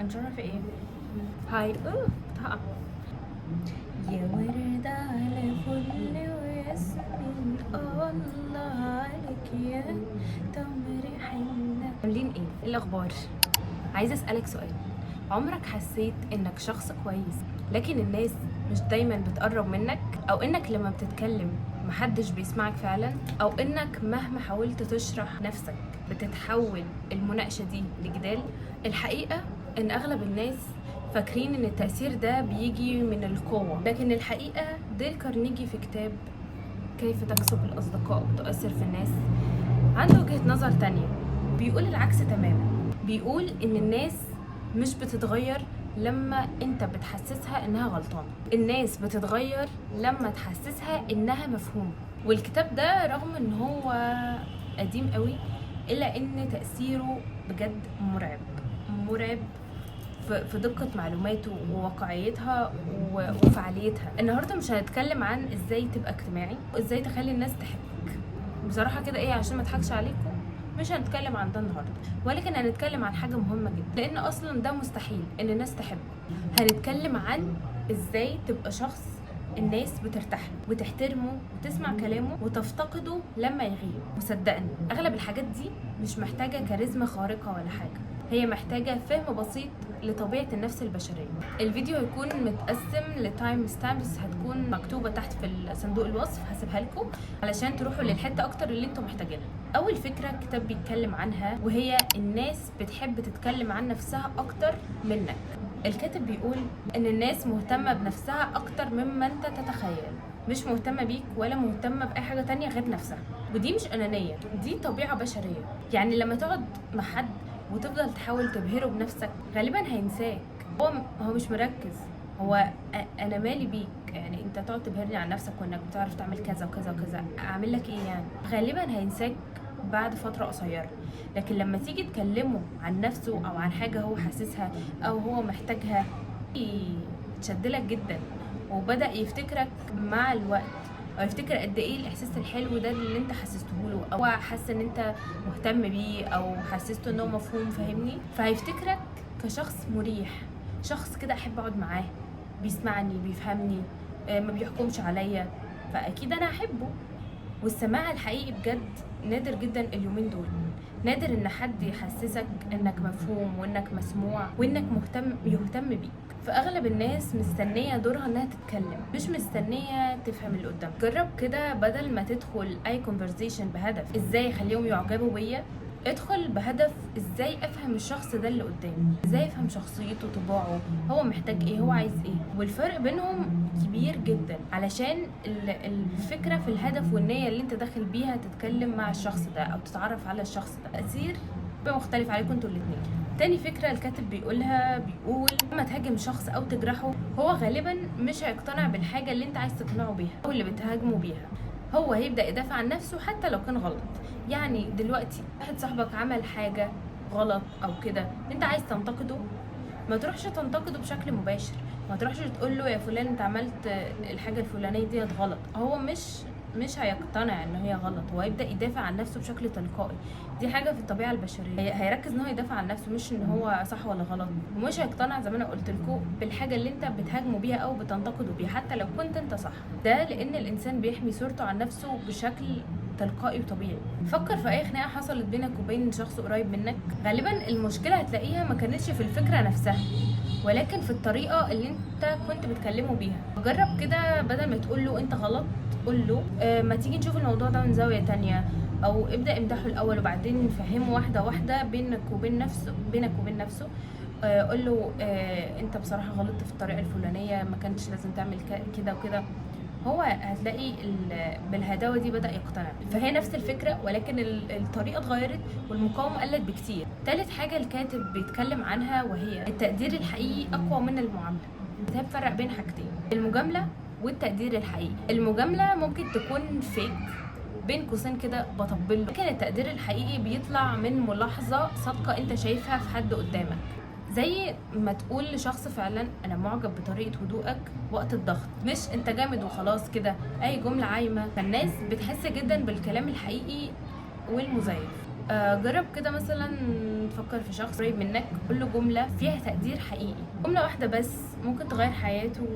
انا مش عارفه في ايه. hi، اوه هقع. يا ورد على فل وياسمين، الله عليك يا تمر حنة. عاملين ايه؟ ايه الاخبار؟ عايزه اسالك سؤال. عمرك حسيت انك شخص كويس لكن الناس مش دايما بتقرب منك، او انك لما بتتكلم محدش بيسمعك فعلا، او انك مهما حاولت تشرح نفسك بتتحول المناقشة دي لجدال؟ الحقيقة ان اغلب الناس فاكرين ان التأثير ده بيجي من القوة، لكن الحقيقة ديل كارنيجي في كتاب كيف تكسب الأصدقاء وتؤثر في الناس عنده وجهة نظر تانية، بيقول العكس تماما. بيقول ان الناس مش بتتغير لما انت بتحسسها انها غلطانة، الناس بتتغير لما تحسسها انها مفهومة. والكتاب ده رغم ان هو قديم قوي الا ان تأثيره بجد مرعب، مرعب في دقة معلوماته وواقعيتها وفعاليتها. النهاردة مش هنتكلم عن ازاي تبقى اجتماعي وازاي تخلي الناس تحبك، بصراحة كده ايه عشان ما اضحكش عليكم مش هنتكلم عن ده النهاردة، ولكن هنتكلم عن حاجة مهمة جدا، لان اصلا ده مستحيل ان الناس تحبك. هنتكلم عن ازاي تبقى شخص الناس بترتاح له وتحترمه وتسمع كلامه وتفتقده لما يغيب. وصدقني اغلب الحاجات دي مش محتاجة كاريزما خارقة ولا حاجة، هي محتاجة فهم بسيط لطبيعة النفس البشرية. الفيديو هيكون متقسم ل timestamps هتكون مكتوبة تحت في صندوق الوصف، هسيبها لكم علشان تروحوا للحتة أكتر اللي انتم محتاجينها. أول فكرة الكتاب بيتكلم عنها وهي الناس بتحب تتكلم عن نفسها أكتر منك. الكاتب بيقول إن الناس مهتمة بنفسها أكتر مما أنت تتخيل، مش مهتمة بيك ولا مهتمة بأي حاجة تانية غير نفسها. ودي مش أنانية، دي طبيعة بشرية. يعني لما تقعد مع حد وتفضل تحاول تبهره بنفسك غالبا هينساك، هو مش مركز، هو انا مالي بيك، يعني انت تقعد تبهرني عن نفسك وانك بتعرف تعمل كذا وكذا وكذا، اعمل لك ايه يعني؟ غالبا هينساك بعد فترة قصيرة. لكن لما تيجي تكلمه عن نفسه او عن حاجة هو حاسسها او هو محتاجها تشدلك جدا، وبدأ يفتكرك مع الوقت، او يفتكر قد ايه الاحساس الحلو ده اللي انت حسسته له، او حس ان انت مهتم بيه، او حسسته ان هو مفهوم، فاهمني؟ فهيفتكرك كشخص مريح، شخص كده احب اقعد معاه، بيسمعني، بيفهمني، ما بيحكمش عليا، فاكيد انا احبه. والسماع الحقيقي بجد نادر جدا اليومين دول، نادر ان حد يحسسك انك مفهوم وانك مسموع وانك يهتم بيك. فاغلب الناس مستنيه دورها انها تتكلم، مش مستنيه تفهم اللي قدامك. جرب كده بدل ما تدخل اي conversation بهدف ازاي اخليهم يعجبوا بيا، ادخل بهدف ازاي افهم الشخص ده اللي قدامي، ازاي افهم شخصيته، طباعه، هو محتاج ايه، هو عايز ايه. والفرق بينهم كبير جدا، علشان الفكرة في الهدف والنية اللي انت داخل بيها تتكلم مع الشخص ده او تتعرف على الشخص ده، تأثير بيبقى مختلف عليكم انتوا الاتنين. تاني فكرة الكاتب بيقولها، بيقول لما تهاجم شخص او تجرحه هو غالبا مش هيقتنع بالحاجة اللي انت عايز تقنعه بيها او اللي بتهاجمه بيها، هو هيبدأ يدافع عن نفسه حتى لو كان غلط. يعني دلوقتي واحد صاحبك عمل حاجة غلط او كده، انت عايز تنتقده، ما تروحش تنتقده بشكل مباشر، ما تروحش تقول له يا فلان انت عملت الحاجة الفلانية دي غلط، هو مش هيقتنع ان هي غلط، هو هيبدأ يدافع عن نفسه بشكل تلقائي. دي حاجة في الطبيعة البشرية، هيركز ان هو يدافع عن نفسه مش ان هو صح ولا غلط، ومش هيقتنع زي ما انا قلت لكم بالحاجة اللي انت بتهاجمه بيها او بتنتقده بيها حتى لو كنت انت صح. ده لان الانسان بيحمي صورته عن نفسه بشكل تلقائي وطبيعي. فكر في اي خناقة حصلت بينك وبين شخص قريب منك، غالبا المشكلة هتلاقيها ما كانتش في الفكرة نفسها ولكن في الطريقة اللي انت كنت بتكلمه بيها. جرب كده بدل ما تقول له انت غلط، قول له ما تيجي نشوف الموضوع ده من زاوية تانية، او ابدأ امدحه الاول وبعدين فهمه واحدة واحدة بينك وبين نفسه، بينك وبين نفسه. قول له انت بصراحة غلطت في الطريقة الفلانية، ما كانش لازم تعمل كده وكده. هو هتلاقي بالهداوة دي بدأ يقتنع. فهي نفس الفكرة ولكن الطريقة اتغيرت والمقاومة قلت بكتير. تالت حاجة الكاتب بيتكلم عنها وهي التقدير الحقيقي أقوى من المعاملة. الكتاب فرق بين حاجتين، المجاملة والتقدير الحقيقي. المجاملة ممكن تكون فيك بين قوسين كده بطبله، لكن التقدير الحقيقي بيطلع من ملاحظة صادقة انت شايفها في حد قدامك. زي ما تقول لشخص فعلا انا معجب بطريقة هدوءك وقت الضغط، مش انت جامد وخلاص كده، اي جملة عايمة. فالناس بتحس جدا بالكلام الحقيقي والمزيف. جرب كده مثلا تفكر في شخص قريب منك، قول له جملة فيها تقدير حقيقي، جملة واحدة بس ممكن تغير حياته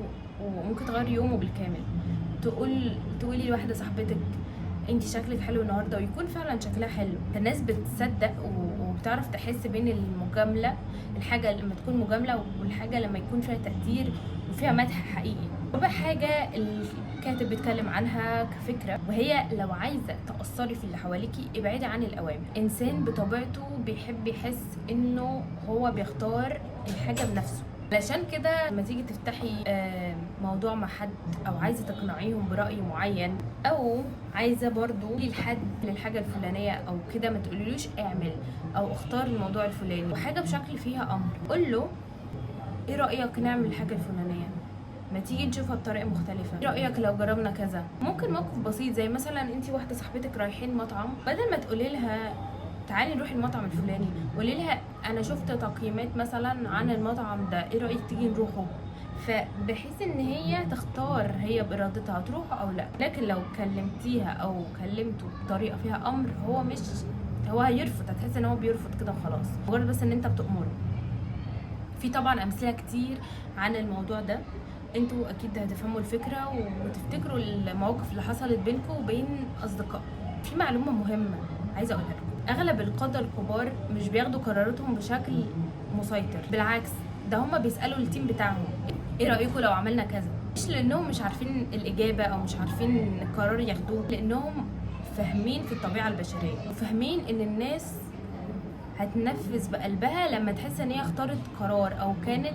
وممكن تغير يومه بالكامل. تقولي لواحدة صاحبتك انت شكلك حلو النهارده، ويكون فعلا شكلها حلو. الناس بتصدق وبتعرف تحس بين المجاملة، الحاجة لما تكون مجاملة والحاجة لما يكون فيها تقدير وفيها مدح حقيقي. رابع حاجة الكاتب بيتكلم عنها كفكرة، وهي لو عايزه تاثري في اللي حواليكي ابعدي عن الاوامر. انسان بطبيعته بيحب يحس انه هو بيختار الحاجة بنفسه، علشان كده لما تيجي تفتحي موضوع مع حد او عايزه تقنعيهم براي معين، او عايزه برضو لحد للحاجة الفلانية او كده، ما تقوليلوش اعمل او اختار الموضوع الفلاني وحاجه بشكل فيها امر. قول له ايه رايك نعمل الحاجة الفلانية، ما تيجي نشوفها بطريقة مختلفة، ايه رايك لو جربنا كذا. ممكن موقف بسيط زي مثلا انت واحدة صاحبتك رايحين مطعم، بدل ما تقولي لها تعالي نروح المطعم الفلاني، قولي لها انا شفت تقييمات مثلا عن المطعم ده، ايه رايك تيجي نروحه، فبحيث ان هي تختار هي بارادتها تروح او لا. لكن لو كلمتيها او كلمته بطريقة فيها امر، هو هيرفض، هتحس ان هو بيرفض كده وخلاص، مجرد بس ان انت بتامره. في طبعا امثلة كتير عن الموضوع ده، انتوا اكيد هتفهموا الفكرة وتفتكروا المواقف اللي حصلت بينكم وبين اصدقائكم. في معلومة مهمة عايزه اقولها لكم، اغلب القادة الكبار مش بياخدوا قراراتهم بشكل مسيطر، بالعكس ده هما بيسالوا ال team بتاعهم ايه رايكم لو عملنا كذا، مش لانهم مش عارفين الاجابة او مش عارفين القرار ياخدوه، لانهم فاهمين في الطبيعة البشرية وفاهمين ان الناس هتنفذ بقلبها لما تحس ان هي اختارت قرار او كانت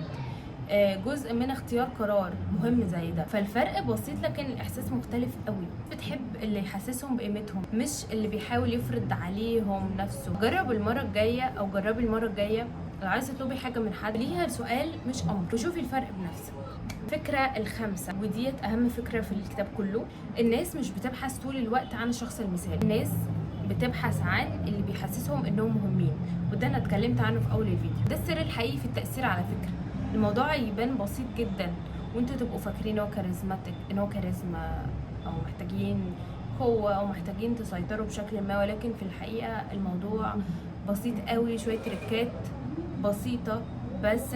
جزء من اختيار قرار مهم زي ده. فالفرق بسيط لكن الاحساس مختلف قوي. بتحب اللي يحسسهم بقيمتهم، مش اللي بيحاول يفرض عليهم نفسه. جرب المرة الجاية او جربي المرة الجاية لو عايزه تطلبي حاجة من حد ليها سؤال مش امر، وشوفي الفرق بنفسك. الفكرة الخامسة، وديت اهم فكرة في الكتاب كله، الناس مش بتبحث طول الوقت عن الشخص المثالي، الناس بتبحث عن اللي بيحسسهم انهم مهمين، وده انا اتكلمت عنه في اول الفيديو. ده السر الحقيقي في التاثير على فكرة. الموضوع يبان بسيط جدا وانتوا تبقوا فاكرين ان هو charismatic، ان هو كاريزما، او محتاجين قوة او محتاجين تسيطروا بشكل ما، ولكن في الحقيقة الموضوع بسيط قوي، شوية تريكات بسيطة بس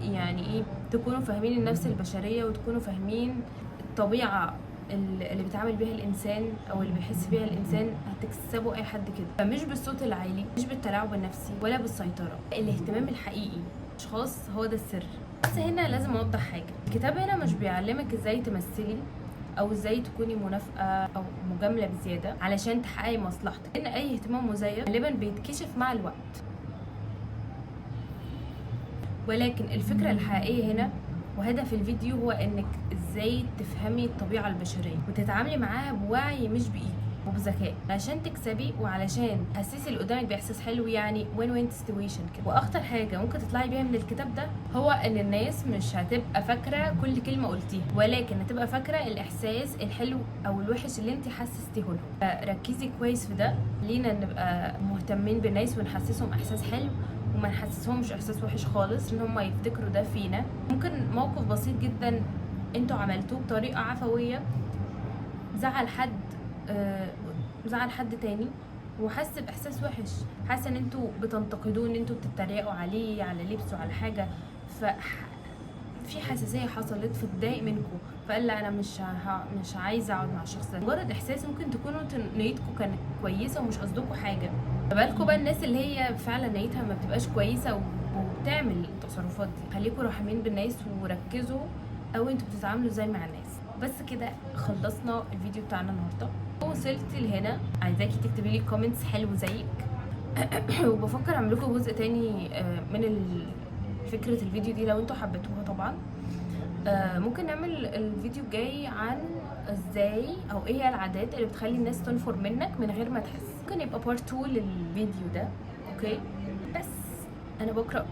يعني ايه، تكونوا فاهمين النفس البشرية وتكونوا فاهمين الطبيعة اللي بيتعامل بيها الانسان او اللي بيحس بيها الانسان، هتكسبوا اي حد كده. فمش بالصوت العالي، مش بالتلاعب النفسي، ولا بالسيطره، الاهتمام الحقيقي اشخاص هو ده السر. بس هنا لازم اوضح حاجة، الكتاب هنا مش بيعلمك ازاي تمثلي او ازاي تكوني منافقه او مجاملة بزيادة علشان تحققي مصلحتك، لان اي اهتمام مزيف غالبا بيتكشف مع الوقت. ولكن الفكرة الحقيقية هنا وهدف الفيديو هو انك ازاي تفهمي الطبيعة البشرية وتتعاملي معاها بوعي مش بايد وبذكاء، علشان تكسبي وعلشان تحسسي اللي قدامك باحساس حلو، يعني win win situation كده. واخطر حاجة ممكن تطلعي بيها من الكتاب ده هو ان الناس مش هتبقى فاكره كل كلمة قلتيها، ولكن هتبقى فاكره الاحساس الحلو او الوحش اللي انت حسستيه لهم. فركزي كويس في ده، لينا نبقى مهتمين بالناس ونحسسهم احساس حلو وما نحسسهمش احساس وحش خالص، ان هم يفتكروا ده فينا. ممكن موقف بسيط جدا انتوا عملتوه بطريقة عفوية زعل حد، زعل حد تاني وحس باحساس وحش، حاسه ان انتوا بتنتقدوه، ان انتوا بتتريقوا عليه، على لبسه، على حاجة، ف في حساسية حصلت فاتضايق منكم، فقال لا انا مش عايزه اقعد مع الشخص ده. مجرد احساس ممكن تكونوا نيتكم كانت كويسة ومش قصدكم حاجة. بالكم بقى الناس اللي هي فعلا نيتها ما بتبقاش كويسة وبتعمل التصرفات دي. خليكم رحيمين بالناس وركزوا او انتوا بتتعاملوا ازاي مع الناس. بس كده خلصنا الفيديو بتاعنا النهارده. وصلت لهنا عايزاكي تكتبي لي comments حلو زيك وبفكر اعمل لكم جزء تاني من فكرة الفيديو دي لو انتوا حبيتوها طبعا. ممكن نعمل الفيديو الجاي عن ازاي او ايه هي العادات اللي بتخلي الناس تنفر منك من غير ما تحس. ممكن يبقى part 2 للفيديو ده. okay، بس انا بقرا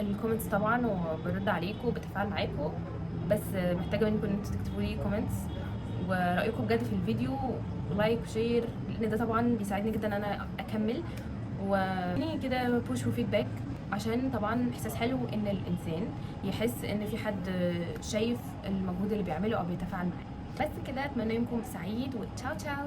ال comments طبعا وبرد عليكم وبتفاعل معاكم، بس محتاجه منكم ان انتوا تكتبوا لي comments ورايكم بجد في الفيديو، like و share، لان ده طبعا بيساعدني جدا ان انا اكمل، وكده push و feedback، عشان طبعا احساس حلو ان الانسان يحس ان في حد شايف المجهود اللي بيعمله او بيتفاعل معاه. بس كده، اتمنى يومكم سعيد، وتشاو تشاو.